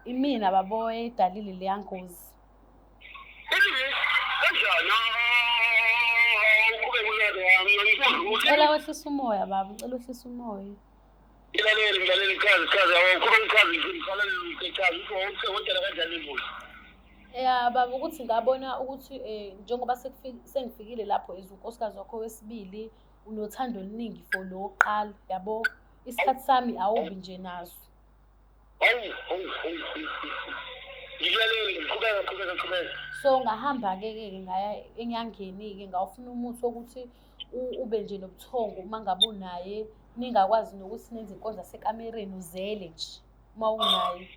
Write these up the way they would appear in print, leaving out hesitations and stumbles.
Imina baba oyidalile leya ngozi. Kanjani? Uqhubeke unyaka wami, ngikuzwa ukuthi Ngicela wehlise umoya baba, ngicela wehlise umoya. Ngilalele, ngilalele, chaza, chaza, uqhubeke uchaze, ngilalele, chaza, ukuthi wawudala kanjani ingozi. Ya baba, ukuthi ngabona ukuthi njengoba sengifikile lapho as unkosikazi wakho wesibili, unothando oluningi for lo wokuqala, yabo. Isikhathi sami awubi nje naso. Hawu, hawu, hawu, ngilalele, qhubeka, qhubeka, qhubeka. So ngahamba-ke ke ngaya enyangeni-ke, ngawufuna umuthi wokuthi ube nje nobuthongo uma ngabe unaye, ningakwazi nokuthi nenze inkonzo yasekamereni, uzele nje uma unaye.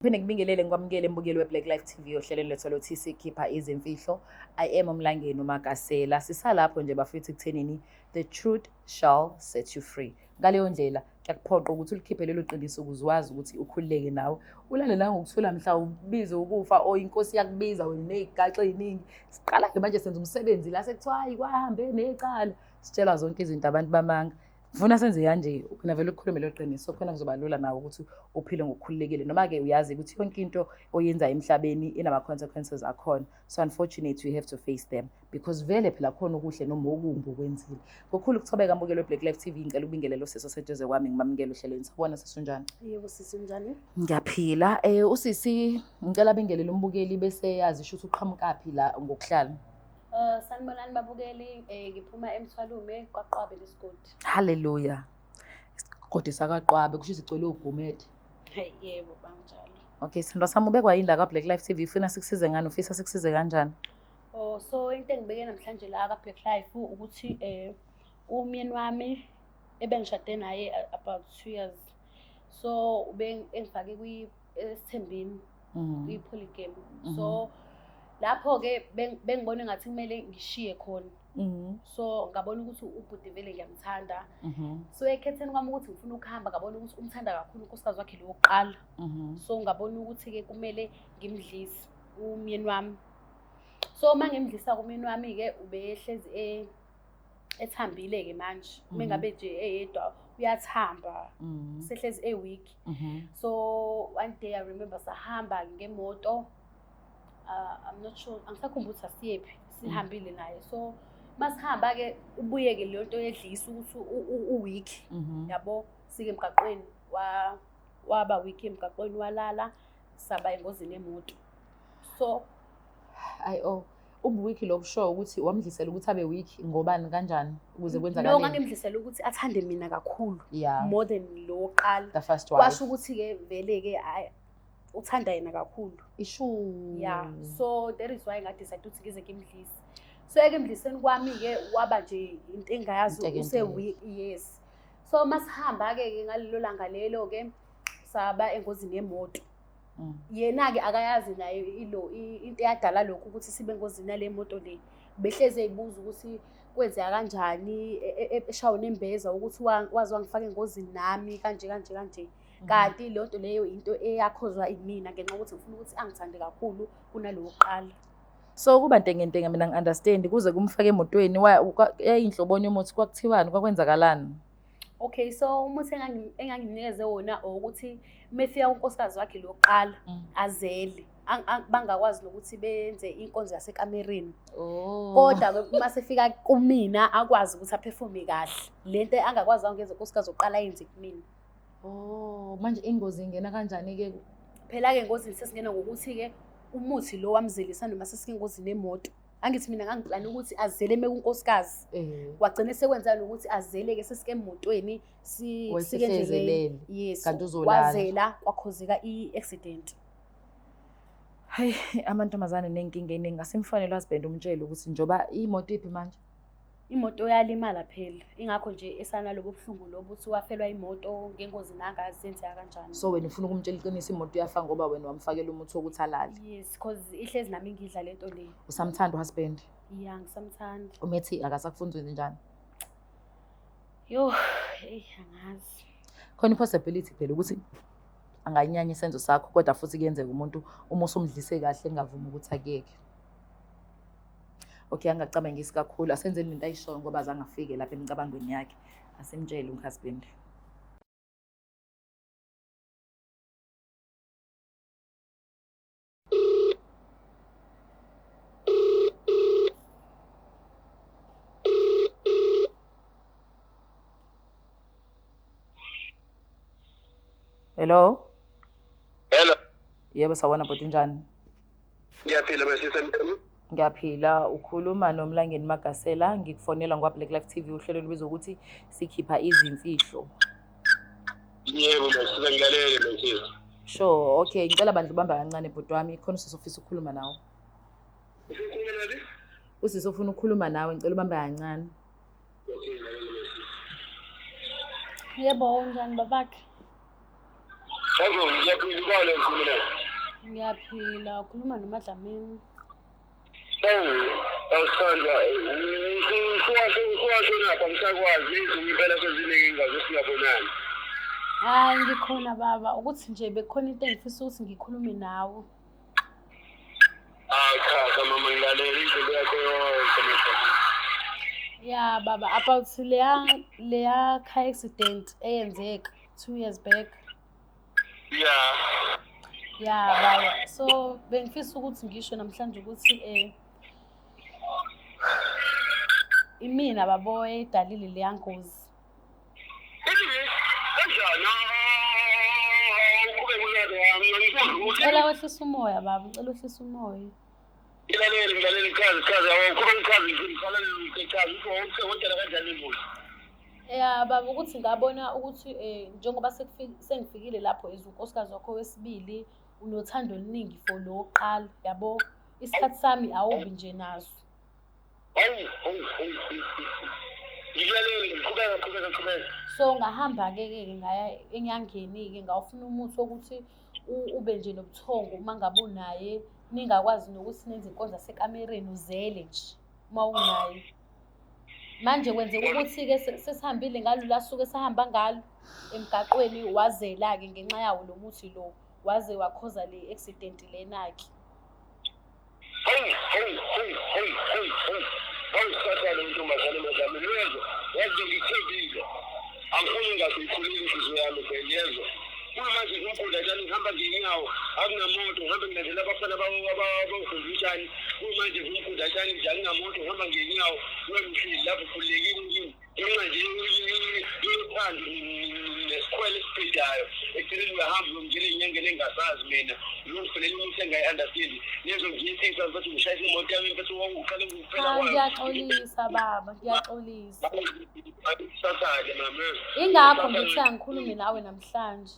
Phinde ngibingelele ngikwamukele mbukeli we-Black Life TV ohlelweni lwethu oluthi sikhipha izimfihlo. I am uMlangeni uMagasela. Sisalapho nje bafethu ekuthenini the truth shall set you free. Ngaleyo ndlela kuyakuphoqa ukuthi ulikhiphe lelo qiniso ukuze wazi ukuthi ukhululeke nawe. Ulale la ngokuthula mhla ubize ukufa or inkosi yakubiza wena nezigaxa eziningi. Siqala ke manje senza umsebenzi la sekuthiwa hayi kwahambe necala. Sitshelwa zonke izinto abantu bamanga. Ngifuna senze kanje, wena vele ukhulume lelo qiniso khona kuzoba lula nawe ukuthi uphile ngokukhululekile, noma-ke uyazi ukuthi yonke into oyenzayo emhlabeni inama-consequences akhona. So unfortunately you have to face them because vele phela khona okuhle noma okumbi okwenzile. Ngokukhulu ukuthobeka mbukeli we-Black Life TV, ngicela ukubingelela usisi oseduze kwami, ngimamukele ohlelweni. Sawubona sisi, unjani? Yebo sisi, unjani? Ngiyaphila. Usisi ngicela abingelele umbukeli bese yazi ukuthi uqhamukaphi la ngokuhlala. Sanibonani babukeli, ngiphuma eMthwalume kwaQwabe lesigodi. Hallelujah. Isigodi sakwaQwabe kusho izicwele uGumede. Hey, yebo banjalo. Okay, sithandwa sami, ubekwa yini la ka-Black Life TV? Ufuna sikusize ngani? Ufisa sikusize kanjani? Oh, so into engibeke namhlanje la ka-Black Life ukuthi umyeni wami ebengishade naye about 2 years. So ube engifake kwi esithembini, kwi-polygamy. So lapho-ke bengibona engathi kumele ngishiye khona. So ngabona ukuthi ubhuti vele ngiyamthanda. So ekhetheni kwami ukuthi ngifuna ukuhamba, ngabona ukuthi umthanda kakhulu unkosikazi wakhe lo wokuqala. So ngabona ukuthi-ke kumele ngimdlise umyeni wami. So uma ngimdlisa kumyeni wami-ke ubehlezi ethambile-ke manje. Uma ngabe nje eyedwa uyathamba, sehlezi e-weak. So one day I remember sahamba ngemoto. I'm not sure, angisakhumbuli ukuthi asiyephi, sihambile naye. So masihamba-ke ubuyeke leyo nto yedlisa ukuthi u-weak, yabo, sike emgaqweni, waba weak emgaqweni, walala, saba engozini yemoto. So ayi oh, ubu-weak lo kusho ukuthi wamdlisela ukuthi abe weak ngobani kanjani ukuze kwenzakale? No, ngangimdlisela ukuthi athande mina kakhulu. More than lo wokuqala. The first wife. Kwasho ukuthi-ke vele-ke ayi uthanda yena kakhulu. Ishu. Yeah, so that is why ngadecide ukuthi ngize ngimdlise. So ekimdliseni kwami-ke waba nje into engayazi Into use weak, yes. So masihamba-ke ngalelo langa lelo-ke saba engozini yemoto. Yena-ke akayazi naye into eyadala lokhu ukuthi sibe engozini yale moto le. Behlezi eyibuza ukuthi kwenzeka kanjani, eshawa nembeza ukuthi waze wangifaka engozini nami kanje kanje kanje. Kanti leyo nto leyo into eyakhozwa imina ngenxa yokuthi ngifuna ukuthi angithande kakhulu kunalo wokuqala. So kuba ntengentenge mina ngi-understand kuze kumfake emotweni, yayinhlobonye umuthi, kwakuthiwani, kwakwenzakalani? Okay, so umuthi engangimnikeze wona ukuthi mefika unkosikazi wakhe lokuqala azele, bangakwazi nokuthi benze inkonzo yasekamereni. Kodwa uma sefika kumina akwazi ukuthi aphefome kahle. Lento angakwazi angenze unkosikazi oqala ayenze kumina. Oh, manje ingozi ingena kanjani ke? Phela ke engozini sesingena ngokuthi ke umuthi lo wamzelisa noma sesike engozini yemoto. Angithi mina ngangiplana ukuthi azele eme kunkosikazi. Wagcina sekwenza nokuthi azele ke sesike emotweni, Wayesehlezi sike endleleni. elele. Yes. Kanti uzolala. Wazela kwakhozeka i-accident. Hayi, amantombazane nenkinga eningi. Asimfonele husband umtshele ukuthi njoba imoto iphi manje? Imoto yalimala phela. Ingakho nje esanalobo buhlungu lobo ukuthi wafelwa imoto ngengozi nangazi yenzeka kanjani. So wena ufuna ukumtshela iqiniso, imoto iyafa ngoba wena wamfakela umuthi wokuthi alale. Yes, because ihlezi nami ngidla lento le. Usamthanda uhusband? Yeah, ngisamthanda. Umethi akasakufunzi wenze njani? Yo, hey, angazi. Khona i-possibility phela ukuthi Anganyanya isenzo sakho, kodwa futhi kuyenzeka umuntu uma usumdlise kahle engavumi ukuthi akuyeke. Okay, angacabangisi kakhulu, asenzeni lento ayishoyo ngoba azange afike lapha emicabangweni yakhe. Asimtshele uhusband. Hello? Hello. Yebo, sawubona bhuti, njani? Ngiyaphila masisa mntami. Ngiyaphila, ukhuluma noMlangeni Magasela, ngikufonela ngwa Black Life TV, uhlelo olubizwa ukuthi sikhipha izimfihlo. Yebo masisa, ngilalele masisa. Sure, okay, ngicela bandla ubamba kancane bhuti wami, khona usisi ofisa ukukhuluma nawe. Usukhuluma nani? Usisi ofuna ukukhuluma nawe, ngicela ubambe kancane. Okay, ngilalele masisa. Yebo, unjani babakhe? Yebo, ngiyaphila, ubani ngikhuluma naye? Ngiyaphila, ukhuluma noMadlamini. Hawu, awusandwa, usuwashonapha ngisakwazi, izinto impela seziningi ingaze singabonani. Hhayi, ngikhona baba, ukuthi nje bekukhona into engifisa ukuthi ngikhulume nawe. Hayi cha, cha mama, ngilalela indlela yakho yonke mama. Ya baba, about leya car accident eyenzeka 2 years back. Yeah. Ya baba, so bengifisa ukuthi ngisho namhlanje ukuthi imina baba oyidalile leya ngozi. Ngicela wehlisa umoya baba, ngicela wehlisa umoya. Ngilalele, ngilalele, chaza, chaza, awukhuluma ngichaze, ngilalele, chaza, usho wodala kanjani imbuzi? Ya baba, ukuthi ngabona ukuthi njengoba sengifikile lapho as unkosikazi wakho wesibili, unothando oluningi for lo wokuqala, yabo. Isikhathi sami awubi nje naso. Hawu, hawu, hawu. Ngilalele, qhubeka, qhubeka, qhubeka. So ngahamba-ke ke ngaya enyangeni-ke, ngawufuna umuthi wokuthi ube nje nobuthongo uma ngabe unaye, ningakwazi nokuthi nenze inkonzo yasekamereni, uzele nje uma unaye. Manje kwenzeka ukuthi-ke sesihambile ngalo la suke sahamba ngalo emgaqweni, wazela-ke ngenxa yawo lo muthi lo, waze wakhoza le accident lena-ke. Hawu, hawu, hawu, hawu, hawu, hawu. Hawu, sathane ntombazane madlamini, uyezwa? Yazi ngithembile. Angifuni ngaze ikhulile inhliziyo yami vele, yezwa? Kuyimanje ngumgunda tshani, ngihamba ngenyawo, akunamoto, ngihambe ngilandela abafana abawugunda utshani. Kuyimanje ngumgunda tshani nje, akunamoto, ngihamba ngenyawo, wena uhleli lapho ukhululekile kimi. Ngenxa nje yothando nesikhwele esibhedayo, ekugcineni uyahamba uyongena ey'nyangeni engingasazi mina, uyongifunela imithi engayi-understandi. Lezo ngiyisisa mfethu, ngishayisa imoto yami mfethu, uqale ukuphela Hayi, kwayo. ngiyaxolisa baba, ngiyaxolisa. Sasa-ke mama. Ingakho ngithi angikhulume nawe namhlanje.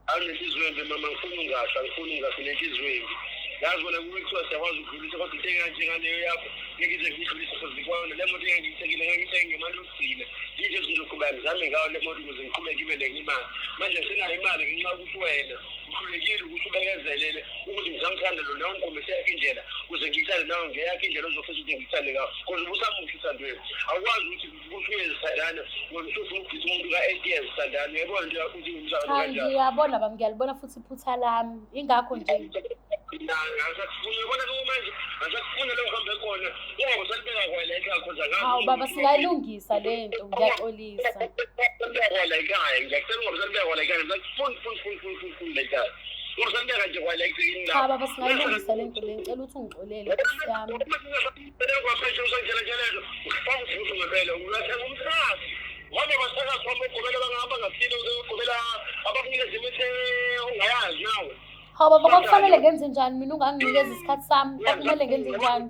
Awunenhliziyo embi mama, ngifuna ungasho, angifuni ungasho, unenhliziyo embi. Yazi bona kube kuthiwa siyakwazi ukudlulisa, kodwa into enganjengaleyo yakho ngeke ize ngiyidlulise because kwayona le moto engangiyithengile ngangiyithenge ngemali yokugcina. Yinto ezizoqhubeka ngizame ngayo le moto ukuze ngiqhubeke ibe nenye imali. Manje ngisenayo imali ngenxa yokuthi wena uhlulekile ukuthi ubekezelele ukuthi ngisamthanda lo nawe ungikhombise yakho indlela ukuze ngikuthande nawe ngeyakho indlela ozofisa ukuthi ngikuthande ngayo. Because ubusamuhle uthandweni. Awukwazi ukuthi kuthi uyezithandana wena usufuna ukugcina umuntu ka-8 years uthandana. Uyayibona into yakho ukuthi umthando Cha, kanjani? ngiyabona baba, ngiyalibona futhi iphutha lami. Ingakho nje Ngasakufuna, uyabona ke manje, ngasakufuna la uhambe khona. Ungabe usalibeka kwala ekhaya cause angazi. Hawu baba, singayilungisa le nto, ngiyaxolisa. Usalibeka kwala ekhaya, ngiyacela ungabe usalibeka kwala ekhaya. Ngisakufuna, funa, funa, funa, funa, funa la ekhaya. Usalibeka nje kwala egcekeni Cha lapho. baba, singayilungisa le nto le, ngicela ukuthi ungixolele nkosi yami. Ufaka uvuso ngempela, uyathenga umthakathi. Ngoba bathakathi bamogobela bangahamba ngathile, uzogobela abakunikeza imithi ongayazi nawe. Hawu baba, kwakufanele ngenze njani mina unganginikeza isikhathi sami? Kwakumele ngenze njani?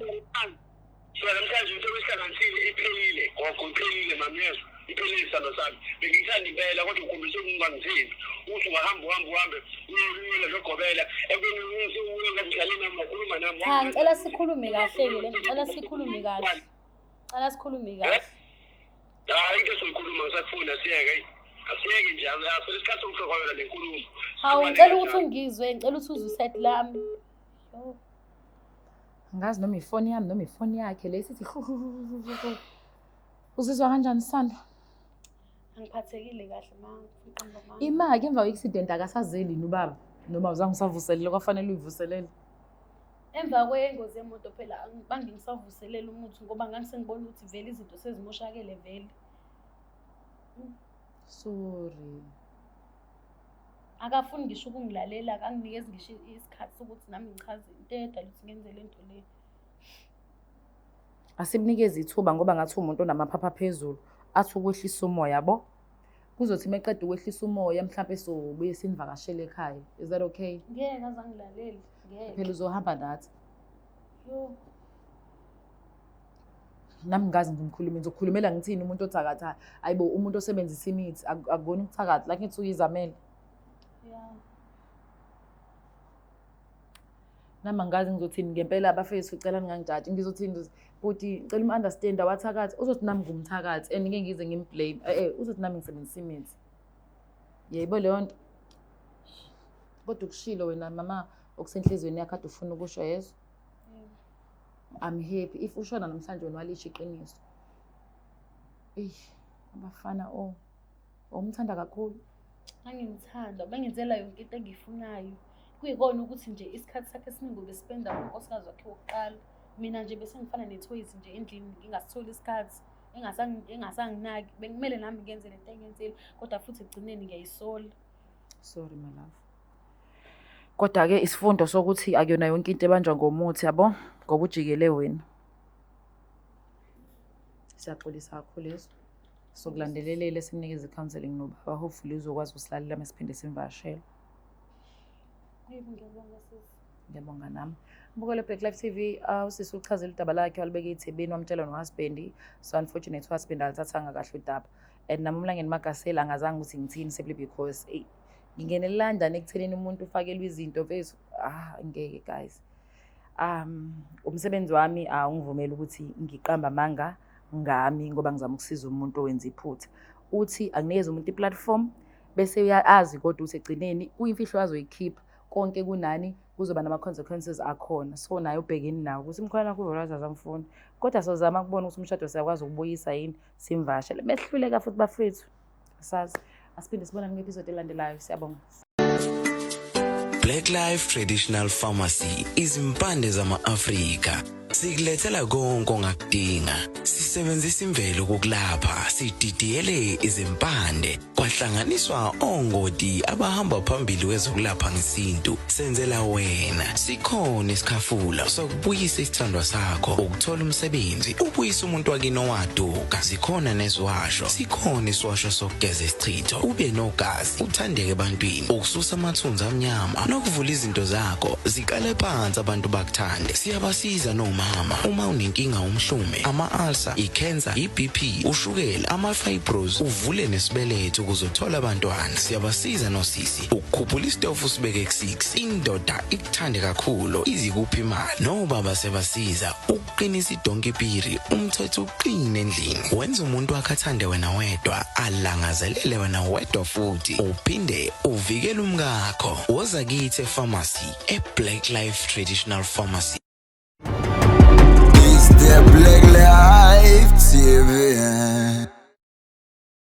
So namhlanje into ebesihlanganisile iphelile, gogo, iphelile mama, yezwa? Iphelile isithando sami. Bengiyithanda impela kodwa ukhombise ukungangithembi. Ukuthi ungahamba uhambe uhambe uye logobela ekubeni ungathi nami wakhuluma nami. Cha, ngicela sikhulume kahle-ke le nto, ngicela sikhulume kahle. Ngicela sikhulume kahle. Hayi, into esizoyikhuluma ngisakufuna, siyeke. Asiyeke nje, asifuna isikhathi sokuhlokomela le nkulumo. Hawu, ngicela ukuthi ungizwe, ngicela ukuthi uzwe iside lami. Angazi noma ifoni yami noma ifoni yakhe le sithi hu, hu, hu, hu, hu, hu. Uzizwa kanjani Sandra? Angiphathekile kahle ma ngiqamba amanga. Imaki emva kwe-accident akasazeli yini ubaba? Noma uzange usavuselele kwafanele uyivuselele? Emva kwengozi yemoto phela bangingisavuselela umuthi ngoba ngangisengibona ukuthi vele izinto sezimoshakele vele. Sorry. Akafuni ngisho ukungilalela, akanginikezi ngisho isikhathi sokuthi nami ngichaze into edala ukuthi ngenze le nto le. Asimnikeze ithuba ngoba ngathi umuntu onamaphapha phezulu athi ukwehlisa umoya yabo. Kuzothi meqeda ukwehlisa umoya mhlampe sobuye sinivakashele ekhaya. Is that okay? Ngeke aze angilalele, ngeke. Phela uzohamba nathi. Yo, Nami ngazi ngimkhulume ngizokhulumela ngithini umuntu othakatha. Ayibo umuntu osebenzisa imithi akubona ukuthakatha like ngithi uyizamele. yeah. Nami angazi ngizothini ngempela abafethu ucela ningangijaji ngizothini bhuti ngicela um-understand awathakathi uzothi nami ngumthakathi and ngeke ngize ngimblame uzothi nami ngisebenzisa imithi. Yebo leyo nto. Kodwa ukushilo wena mama okusenhlizweni yakho kade ufuna ukusho yezo. I'm happy if ushona namhlanje wena walisho iqiniso. Eyi abafana oh umthanda kakhulu. Ngangimthanda, bengenzela yonke into engiyifunayo. Kuyikona ukuthi nje isikhathi sakhe esiningi ubesipenda unkosikazi wakhe wokuqala. Mina nje bese ngifana nethoyizi nje endlini ngingasitholi isikhathi, engasanginaki. Bekumele nami ngenze lento engiyenzile, kodwa futhi ekugcineni ngiyayisola. Sorry my love. Kodwa-ke isifundo sokuthi akuyona yonke into ebanjwa ngomuthi yabo, ngoba ujikele wena. Siyaxolisa kakhulu leso. Sokulandelelele simnikeze i-counselling nobaba, hopefully uzokwazi ukusilalela uma siphinde simvakashele. Yebo, ngiyabonga sisi. Ngiyabonga nami. Mbukelo Black Life TV, usisi uchazile udaba lakhe walibeka ethebeni wamtshela no-husband. So unfortunately u-husband alithathanga kahle udaba. And nami uMlangeni Magasela angazange ukuthi ngithini simply because eyi ngingenele kanjani ekuthenini umuntu ufakelwe izinto mfethu. Ngeke guys. Umsebenzi wami awungivumeli ukuthi ngiqambe amanga ngami ngoba ngizama ukusiza umuntu owenza iphutha. Uthi akunikeze umuntu i-platform bese uyazi kodwa ukuthi ekugcineni kuyimfihlo azoyikhipha konke kunani kuzoba nama-consequences akhona. So naye ubhekene nawo ukuthi umkhona wakho uvela azamfuni. Kodwa sozama ukubona ukuthi umshado siyakwazi ukubuyisa yini simvashele. Behluleka futhi bafethu. Asazi. Asiphinde sibonane kwi-episode elandelayo. Siyabonga. Black Life Traditional Pharmacy izimpande zama-Afrika. Sikulethela konke ongakudinga. Sisebenzisa imvelo ukukulapha, sididiyele izimpande, kwahlanganiswa ongoti abahamba phambili kwezokulapha ngesintu. Senzela wena. Sikhona isikhafula sokubuyisa isithandwa sakho, ukuthola umsebenzi, ubuyise umuntu wakini owaduka. Zikhona neziwasho, sikhona isiwasho sokugeza isichitho, ube nogazi, uthandeke ebantwini, ukususa amathunzi amnyama nokuvula izinto zakho ziqale phansi abantu bakuthande. Siyabasiza nomama uma unenkinga umhlume, ama-ulcer, i-cancer, i-BP, ushukela, ama-fibros, uvule nesibeletho ukuze uthole abantwana. Siyabasiza nosisi ukukhuphula isitofu usibeke ku-6, indoda ikuthande kakhulu izikuphi imali. Nobaba siyabasiza ukuqinisa idonki piri, umthetho uqine endlini, wenza umuntu wakhe athande wena wedwa, alangazelele wena wedwa futhi uphinde uvikele umkakho. Woza kithi e-pharmacy e-Black Life Traditional Pharmacy. It's the Black Life TV.